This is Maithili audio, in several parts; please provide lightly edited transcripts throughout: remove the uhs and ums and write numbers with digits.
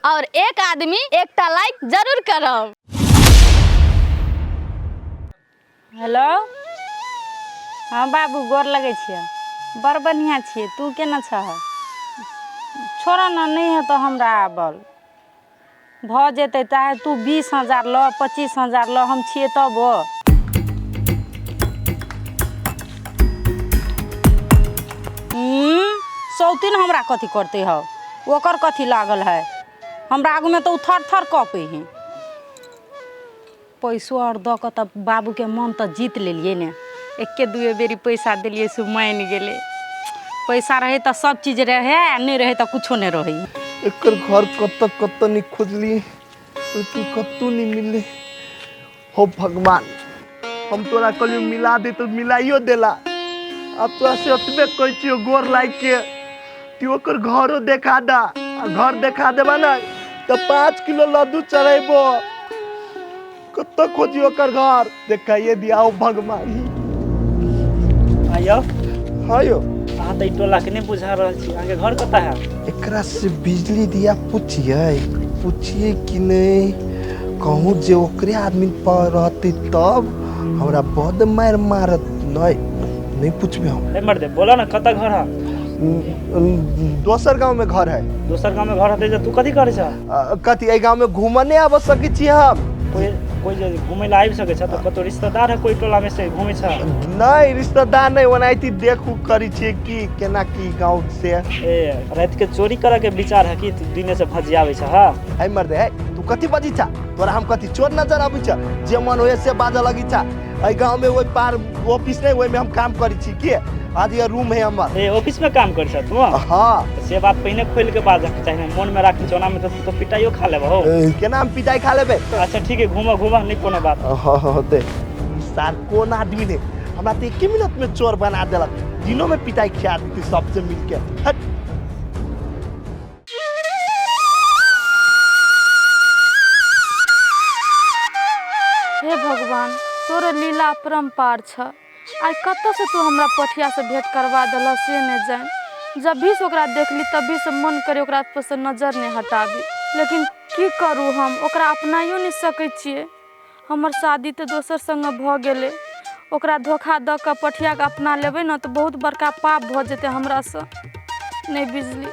और एक आदमी एकटा लाइक जरूर करब। हेलो, हँ बाबू, गोर लगै छियै। बड़ बढ़िआँ छियै, तू केना छह? छोड़ऽ ने, नहि हेतौ हमरा आबल, भऽ जेतै। चाहे तू 20,000 लऽ, 25,000 लऽ, हम छियै तबो। सौतीन हमरा कथी करतै हौ? ओकर कथी लागल है हमरा आगूमे? तऽ ओ थर थर कँपै है। पैसो आओर दऽ कऽ तऽ बाबूके मन तऽ जीत लेलियै ने। एके दुए बेरी पैसा देलियै से मानि गेलै। पैसा रहै तऽ सब चीज रहै आ नहि रहै तऽ कुछो नहि रहै। एकर घर कतऽ कतऽ नहि खोजली, लेकिन कतौ नहि मिललै। हो भगवान, हम तोरा कहलियौ मिला दे तऽ मिलाइयो देला। आब तोरा से ओतबे कहै छियौ गोर लागि के कि ओकर घरो देखा दा, आ घर देखा देबा ने तऽ 5 किलो लड्डू चढ़ेबो। कतऽ खोजी ओकर घर? देखाइए दिया ओ भगवान। आइयो। हाँ यौ। अहाँ तऽ ई टोलाके नहि बुझा रहल छी, अहाँके घर कतऽ है? एकरा से बिजली दिया पूछिए, पूछिए कि नहीं? कहूँ जे ओकरे आदमी पर रहती तब हमरा बड मारि मारत। नहीं, नहीं पूछबे हम। ए मर्दे, बोला ना, कतऽ घर है? दोसर गांव में घर है। दोसर गाँव में घर हेतै तऽ तू कथी करै छह? कथी, एहि गांव में घूमऽ नहीं आबऽ सकै छी हम? कोई कोई जे घूमै लए आबि सकै छ तऽ कतौ रिश्तेदार है कोई टोला में से घूमै छ? नहीं, रिश्तेदार नहीं, ओनाहिते देख उख करै छियै कि केना की गांव से। ए, राति के चोरी करऽ के विचार है कि तू दिने से भजियाबै छ? हा। है मर्दे है, तू कथी बजी छा? तोरा हम कथी चोर नजर अबै छ जे मन होए से बाजऽ लगी छा? एहि गांव में ओहि पार ऑफिस नहीं, ओहिमे हम काम करै छी के आज ये रूम है हमर। ए, ऑफिस में काम करै छ तू? हाँ। से बात पहिने खोलि के बाजऽ के चाही ने, मन में राखी छ, ओना में तऽ तू तऽ पिटाइयो खा लेबहो। ए, केना हम पिटाई खा लेबै? अच्छा ठीक है, घूमऽ घूमऽ, नहीं कोनो बात। हाँ हाँ होते। ई सार कोन आदमी ने हमरा तऽ एके मिनट में चोर बना देलक। दिनों में पिटाई खिया देती सबसे मिलके। हट। हे भगवान, तोर लीला अपरम्पार छ। आइ कतऽसँ तू हमरा पठियासँ भेंट करवा देलह से नहि जानि। जब भी से ओकरा देखली तभी से मन करे ओकरा पर से नजर नहि हटाबी, लेकिन की करू, हम ओकरा अपनाइयो नहि सकै छियै। हमर शादी तऽ दोसर सङ्गे भऽ गेलै। ओकरा धोखा दऽ कऽ पठियाके अपना लेबै ने तऽ बहुत बड़का पाप भऽ जेतै हमरासँ। नहि बिजली,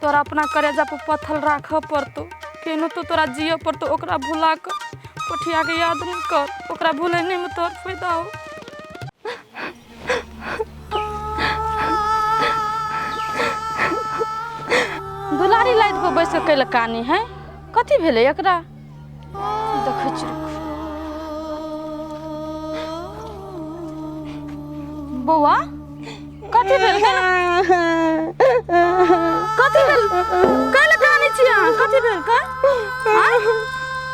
तोरा अपना करेजा पर पत्थल राखऽ पड़तौ, केहनो तो तोरा जियऽ पड़तौ। ओकरा भुला कऽ पठियाके याद नहि कर, ओकरा भुलेनेमे तोहर फायदा हो। दुलारी लाइट पर बैस कऽ कैले कानी है? कथी भेलै एकरा? देखै छी, रुक। बौआ, कथी भेल? कथी भेल? कैले कानै छी अहाँ? कथी भेल? का आँय?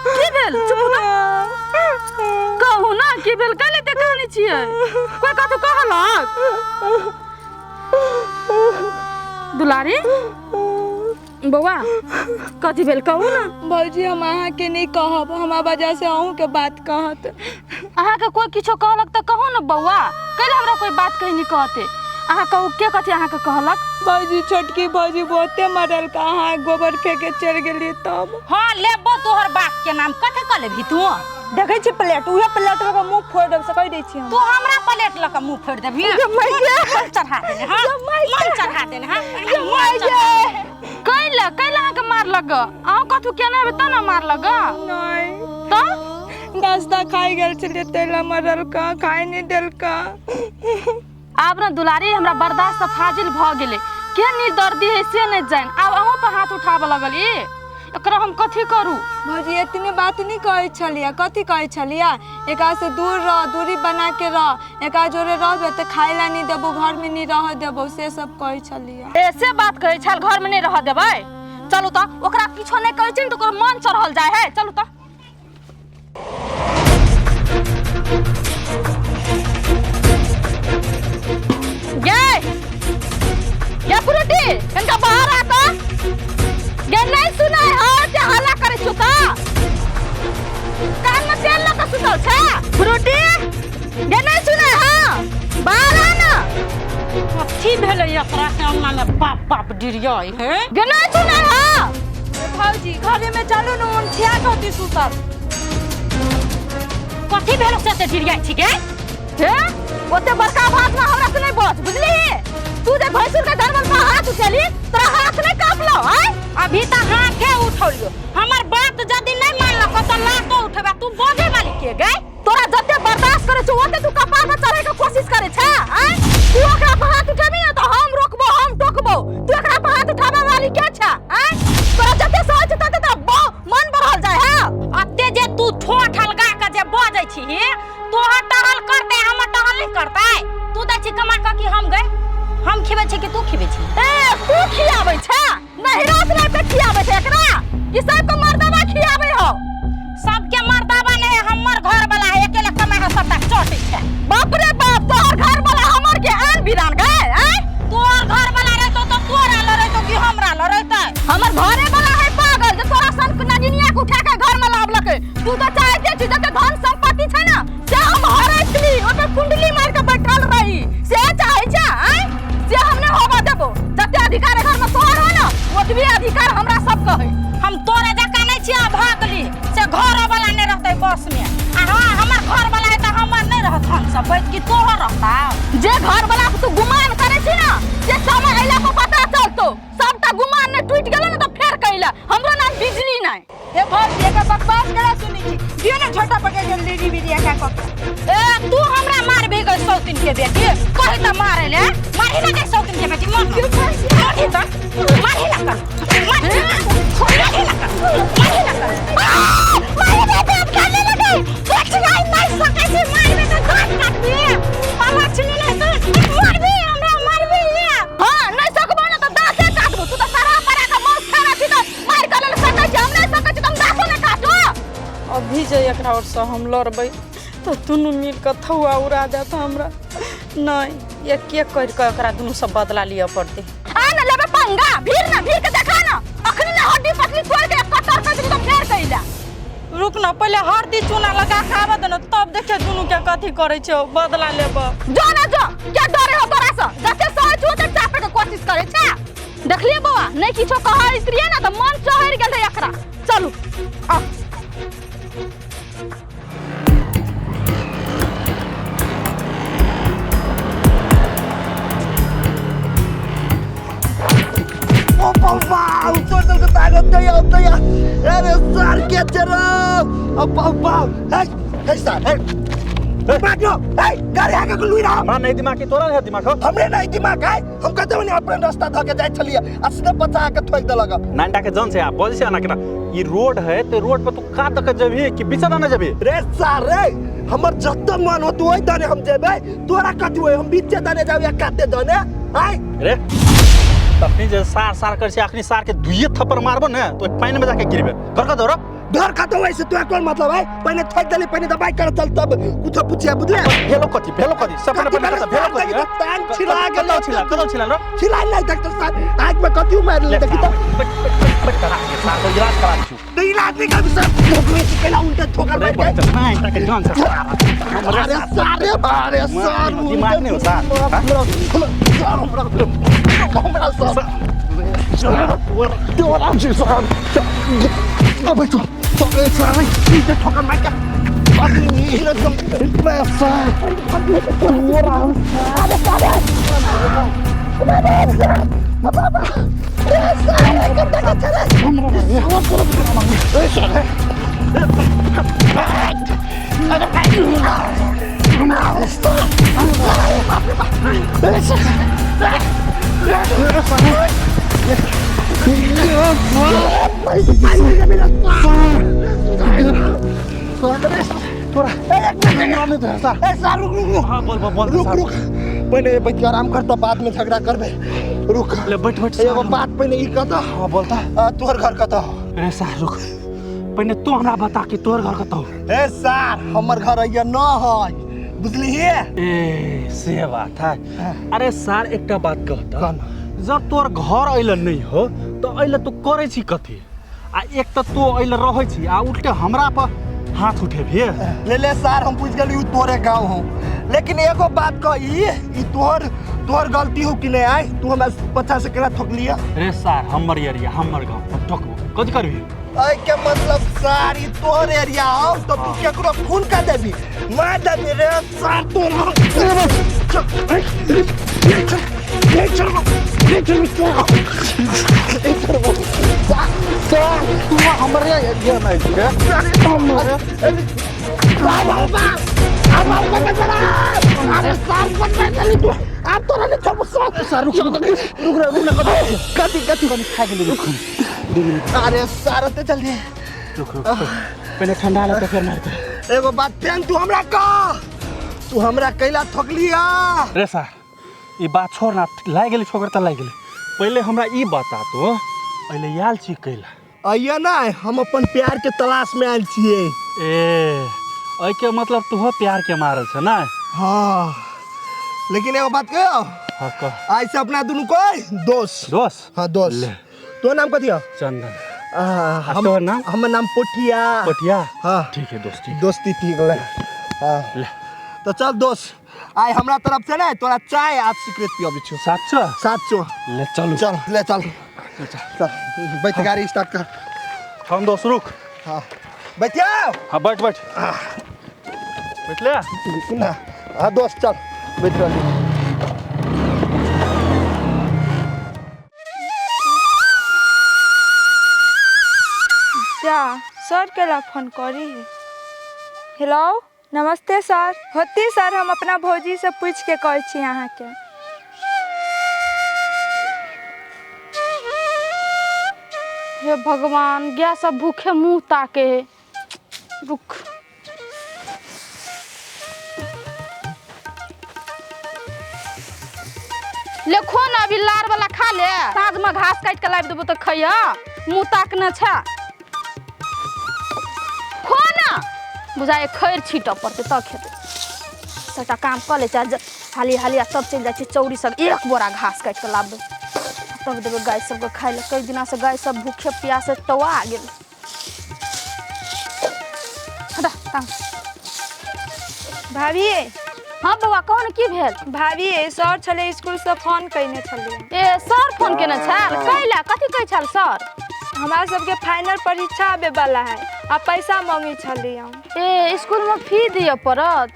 की भेल? चुप ना, कहू ना, की भेल? कैले एते कानै छियै? कोई कथू कहलक? दुलारी बौआ, कथी भेल, कहू ना। भौजी, हम अहाँके नहि कहब, हमरा वजह से अहूँके बात कहत। अहाँके कोई किछो कहलक तऽ कहू ने बौआ। कैले हमरा कोई बात कही नहीं कहते? अहाँ कहू, के कथी अहाँके कहलक? भौजी, छोटकी भौजी बहुते मरल का, अहाँ गोबर फेंके चलि गेलियै तब। हाँ, लेबो तोहर बाप के नाम। कथी कऽ लेबही तू? देखै छी प्लेट, उहे प्लेट लऽ कऽ मुँह फोड़ि देब से कहि दै छी हम। तू हमरा प्लेट लऽ कऽ मुँह फोड़ि देबही? मन चढ़ा देने, हाँ, मन चढ़ा देने, हाँ, मन चढ़ा। कैले, कैले अहाँके मारलक? अहाँ कथू केने हेबै तब ने मारलक? नहि। तऽ नाश्ता खाइ गेल छलियै ताहि लए मरलका, खाइ नहि देलका। आब ने दुलारी, हमरा बर्दाश्त से फाजिल भऽ गेलै। के निर्दर्दी है से नहि जानि, आब अहूँ पर हाथ उठाबऽ लगल ई। एकरा हम कथी करू? भौजी, एतने बात नहि कहै छलियै। कथी कहै छलियै? एकरा से दूर रह, दूरी बना के रह, एकरा जोरे रहबे तऽ खाइ लए नहि देबो, घरमे नहि रहऽ देबो, से सब कहै छलियै। ए, से बात कहै छल, घरमे नहि रहऽ देबै? चलू तऽ, ओकरा किछो नहि कहै छै ने तऽ ओकर मन चढ़ल जाइ है। चलू तऽ। गे, गे फ्रूटी, कनिका बाहर आ तऽ। गे, नहीं सुनाय हो ते हल्ला करै छु तऽ? कान में तेल लऽ कऽ सुतल छै? फ्रूटी गे, नहीं सुनाय हो, बाहर आ ना। कथी भेलै एकरा से अंगना में बाप बाप डिरियाई है? गे, नहीं सुनाय हो? भौजी, घरे चलू ने उनठिया के होती सुतल। कथी भेलो से एते डिरियाइ छी गे? हे, ओते बड़का बात में हमरा से नहीं बच, बुझली? तू जे भैंसुर के धर्मल पर हाथ उठेली, तोरा हाथ नहीं कांपलो आय? अभी त हाथे उठौलियो, हमर बात यदि नहीं मानलक त लातो उठेबा। तू बजे वाली के गे? तोरा जते बर्दाश्त करे छौ ओते तू कपार पर चढ़े के कोशिश करे छे आय? तू ओकरा पर हाथ उठेबी ना त हम रोकबो, हम टोकबो। तू एकरा पर हाथ उठावे वाली के छे आय? तोरा जते सहै छौ तते तोरा मन बढ़ल जाय है। अते जे तू ठोठ हलगा के जे बजै छी, तोहर टहल करतै, हमर टहल नहीं करतै। तू दै छी कमा के कि हम गए? हम खिबै छी कि तू खिबै छी? ए, तू खियाबै छे? नहिरा से लाबि के खियाबै छे एकरा कि सबके मर्दाबा खियाबै हो? सबके मर्दाबा नहीं, हमर घर वाला है, अकेले कमा के सबटा चटै छै। बाप रे बाप, तोहर घर वाला हमर के आन बिरान गए आय? तोहर घर वाला रहतो तो तोरा लड़ैतो कि हमरा लड़ैतै? हमर घरे वाला है पागल जे तोरा सन नगिनिया के उठा के घर में लाबलकै। तू तो चाहते छी जते धन संपत्ति छै ना से हम हरैतली, ओहि पर कुंडली मार के बैठल रही, से चाहै छै आय? से हम नहीं होबा देबो। जते अधिकार घर में तोहर हो ना ओतबी अधिकार हमरा सबके है। हम तोरे जकाँ नहीं छियै भागली से घर वाला नहीं रहतै बस में। आ हाँ, हमर घर वाला है तऽ हमर नहीं रहत हम सब बैठ कि तोहर रहता? जे घर वाला के तू गुमान करे छी ना से समय अइला पर पता चलतो। सबटा गुमान ने टूट गेलो ना तो फेर कइला हमरो नाम बिजली नहीं। हे भौजी, एकर बकवास करा सुनी छी, दियो ने छोटा पकड़ के लेडी बिरिया का कप। ए, तू हमरा मारबी गई सौतिन के बेटी? कहि तऽ मारे ले, मारही ना गई सौतिन के बेटी, मार मारही तऽ मारही ना कर, मारही मारही ना कर, मारही ना कर। मारही ना कर, अब खेलने लगे देख आई नहीं सकै छी, मारबे तऽ दाँत काटबी। अलक्ष्मी नहीं तऽ मारबी हमरा, मारबी। हां, नहीं सकबो ना तऽ दाँते काटबो। तू तऽ सारा परा के मांस खाना छी तऽ मार के लेल सकै छी, हम नहीं सकै छी तऽ हम दाँतो नहीं काटो। अभी जे एकरा ओरसँ हम लड़बै तऽ दुनू मिल कऽ थौआ उड़ा देत हमरा। नहीं, एक एक करि कऽ एकरा दुनू सब बदला लिअ पड़तै। आ ना लेबे पंगा, भीड़ ना भीड़ के देखा ना, अखनी ना हड्डी पसली तोड़ के कटर कर देबी तऽ फेर कइला। रुक ना, पहिले हरदी चूना लगा के आबऽ दे ना, तब देखिए दुनू के कथी करै छै, बदला लेबऽ। जो ना जो, क्या डरे हो तोरा से? जते सहै छौ ओते चापे के कोशिश करे छे। देखलिए बौआ, नहीं किछो कहैत रहिए ना तऽ मन चहरि गेल रहे एकरा। चलू आ। ओ बाबा, तोर देलकै ताकत दैया दैया। अरे सर के चरो ओ बाबा, हे हे सर, हे बाजो, हे गाड़ी आगे के लुई रहा। हमरा नहीं दिमाग की, तोरा है दिमाग हो? हमरे नहीं दिमाग है, हम कहते नहीं अपने रास्ता धके जाय छलिए आ सीधे बचा के ठोक देलक। नाइनटा के जन से आ बजे से आना केना ई रोड है ते रोड पर तू का तक जबही कि बीचा ना जबही? रे सर रे, हमर जत मन हो तू ओइ दने हम जेबै, तोरा कथी होय हम बीचे दने जाब या काते दने आय? रे तखनी जे सार सार कर छै, अखनी सार के दुइये थप्पड़ मारबो ने तो पानि में जाके गिरबे। घर का दौड़ घर का तो वैसे तोरा कोन मतलब है? पहले ठोक देली, पहले दबाई कर चल तब कुछ पूछिया बुझले। भेलो कथी, भेलो कथी सब कथी पहले भेलो? भेलो कथी? तान छिला गेल। कतौ छिला, कतौ छिला रो? छिला नहीं डॉक्टर साहब, आज में कथी मार ले देखी तो। बैठ बैठ बैठ करा के सार को इलाज करा छु। तो इलाज नहीं कर सर, ठोकवे से केला उल्टा ठोकर रे बैठ गए। बच्चा नाइनटा के जन से अरे सर रे, अरे सर दिमाग नहीं हो सर। हमरा हमरा सर तोरा छी सर, अबे तू सर सर ई ठोकर मार के हाँ बोल बोल बोल। रुक रुक, पहिले बैठ के आराम कर तो बाद में झगड़ा करबे। रुक ले बैठ बैठ। एगो बात पहिले ई कह। हाँ बोलता। तोहर घर कतऽ? अरे सार रुक, पहिले तू हमरा बता कि तोहर घर कतऽ? ए सार, हमर घर अइया न है, बुझलिही? ए से बात है। अरे सार एकटा बात कहता, जब तोहर घर अइले नहीं हो तो अइले तू करै छी कथी? आ एक तऽ तू अइले रहै छी आ उल्टे हमरा पर हाथ उठेबही? ले ले सार, हम बुझ गेली उ तोरे गाँव हो। लेकिन एगो बात कह, ई तोहर तोहर गलती हो कि नहीं आय? तू हमरा पछा से केना ठोक लिया? रे सार, हमर एरिया, हमर गाँव, हम ठोकबो कथी करबी? ऐ के मतलब सार ई तोहर एरिया हो तो तू केकरो खून कर देबी, मार देबी रे सार तू। तू हमरे एरिया में रे। अरे सार तू आप तोरा नहीं छोड़बो सार। सार रुक रुक रुक रुक ना, कथी कथी कनी खा गेली, रुक। अरे सार ओते जल्दी रुक रुक, पहले ठंडा लगता फिर मारते। एगो बात फेन तू हमरा कह, तू हमरा कैला ठोकलिया? रे सार ई बात छोड़ ना, लाग गेली ठोकर त लाग गेली। पहले हमरा ई बता तो पहले आयल छी कैला? अइया ना, हम अपन प्यार के तलाश में आयल छियै। ए एहि के मतलब तू प्यार के मारल छ ना? हाँ, लेकिन एगो बात कहो। हाँ कह। आज से अपना दुनू कोई दोस्त। दोस्त? हाँ दोस्त। ले। तो नाम कथी है? चंदन। हम तोहर नाम? हमर नाम पोठिया। पोठिया? हाँ ठीक है दोस्ती। दोस्ती ठीक ले। हाँ ले। तो चल दोस्त, आइ हमरा तरफ से ना तोरा चाय आज सिगरेट पियाबै छियौ। सात सौ? 700। ले चलू। चल ले चल चल, बैठ गाड़ी स्टार्ट कर। हम दोस्त रुक। हाँ बैठ जाओ। हाँ बैठ बैठ बैठ ले ना। हाँ दोस्त चल बैठ रहली। जा सर केला फोन करी है। हेलो नमस्ते सर। होती सर, हम अपना भौजी से पूछ के कहै छी अहाँके। हे भगवान, गैस सब भूखे मुंह ताके है। रुक लेखो ना, अभी लार वाला खा ले, साँझ में घास काट के लाबि देबो तो खैया, मुंह ताकने छ। खो ना, बुझाए खैर छीटऽ पड़तै तब खेतै। सबटा काम कऽ लै छै, हाली हाली आ तब चलि जाइ छै चौरी सब एक बोरा घास काटि कऽ लाबबै, तब देबै गाय सबके खाइ लए। कई दिना से गाय सब भूखे प्यासे टौआ गेल। हटा टांग। भाभी। हाँ बौआ कहू ने की भेल? भाभी सर छलै स्कूल से फोन कयने छलियै। ए सर फोन केने छल? कैला कथी कहै छल सर? हमरा सबके फाइनल परीक्षा आबे वाला है आ पैसा मांगे छलियै हम। ए स्कूल में फी दिअ पड़त?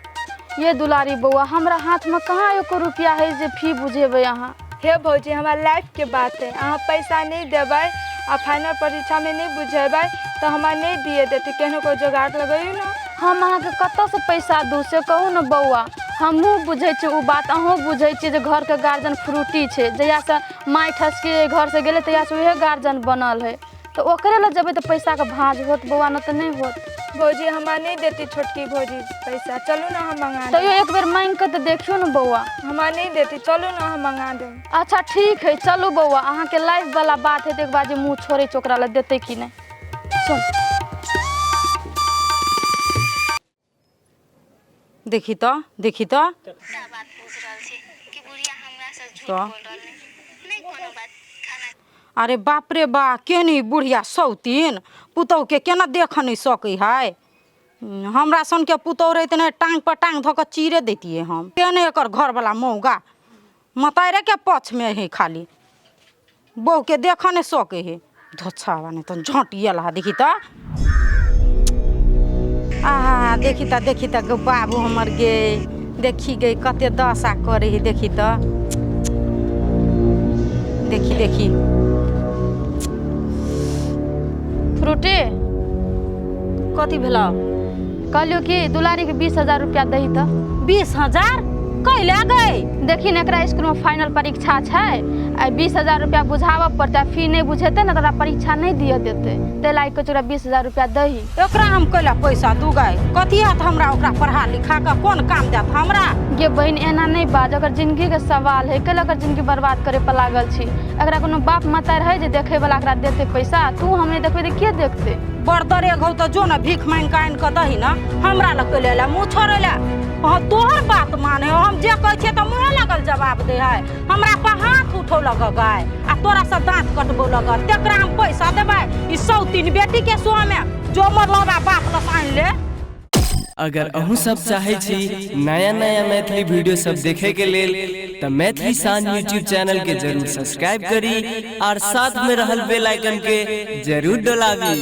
ये दुलारी बौआ, हमरा हाथ में कहाँ एको रुपया है जे फी बुझेबै अहाँ। हे भौजी, हमरा लाइफ के बात है, अहाँ पैसा नहीं देबै आ फाइनल परीक्षा में नहीं बुझेबै तो हमरा नहीं दिए देतै, केहनो कोइ जोगाड़ लगैयौ ना। हम अहाँके कतऽसँ पैसा दू से कहू ने बौआ। हमहूँ बुझै छियै ओ बात, अहूँ बुझै छियै जे घरके गार्जियन फ्रूटी छै। जहियासँ माय ठसके घरसँ गेलै तहियासँ उएह गार्जियन बनल है, तऽ ओकरे लग जेबै तऽ पैसाके भाँज होत बौआ, नहि तऽ नहि होत। भौजी हमरा नहीं देती छोटकी भौजी पैसा, चलू ना हम मंगा देब। तैयो एक बेर मांगि कऽ तऽ देखियौ ने बौआ। हमरा नहीं देती, चलू ना हम मंगा देब। अच्छा ठीक है चलू बौआ, अहाँके लाइफ वाला बात है तऽ एक बार जे मुँह छोड़ै छै ओकरा लग देतै कि नहि। चल देखी तो, देखी तो। तो अरे बाप रे बा, केहन बुढ़िया सौतीन पुतहु के केना देख नहीं सकै है। हमरा सन के पुतहु रहते ने टांग पर टांग धऽ कऽ चीरे दैतियै हम। केहन एकर घरवला मौगा मतारे के पक्ष में है, खाली बहू के देख नहीं सकै है। धोछावा नहीं तो झटियल है। देखी तो, आहा देखी त, देखी त गो बाबू हमर गे, देखी गे कते दशा करे है। देखी त, देखी देखी। फ्रूटी कथी भेलौ? कहलियौ कि दुलारी के 20,000 रुपया दही तऽ। 20,000 कैला गई? देखी ने, एकरा स्कूल में फाइनल परीक्षा छै, आ 20,000 रुपया बुझाबऽ पड़तै। आ फी नहि बुझेतै ने तऽ ओकरा परीक्षा नहि दिअ देतै, ताहि लागि कहै छै ओकरा 20,000 रुपया दही। एकरा हम कैला पैसा दू गई? कथी हत हमरा ओकरा पढ़ा लिखा के कोन काम देत हमरा? गे बहिन एना नहि बाज, ओकर जिंदगी के सवाल है, कैला ओकर जिंदगी बर्बाद करे पर लागल छी? एकरा कोनो बाप माता रहै जे देखै वाला एकरा देतै पैसा? तू हम नहि देखबै तऽ के देखतै? बड़ दरे घौ तऽ जो ने भीख मांगि कऽ आनि कऽ दही ने, हमरा लग कैले ला मुँह छोड़ै ला। हाँ तोहर बात माने, हम जे कहै छियै तऽ मुँहे लगल जवाब दे है, हमरा पर हाथ उठौ लग गाय आ तोरा से दाँत कटबो लगल। तेकरा हम पैसा देबै? ई सौतीन बेटी के सोमे जो मरलबा बाप लग आनि ले। अगर अहूँ सब चाहै छी नया नया मैथिली वीडियो सब देखे के लेल तऽ मैथिली शान यूट्यूब चैनल के जरूर सब्सक्राइब करी और साथ में रहल बेल आइकन के जरूर डोलाबी।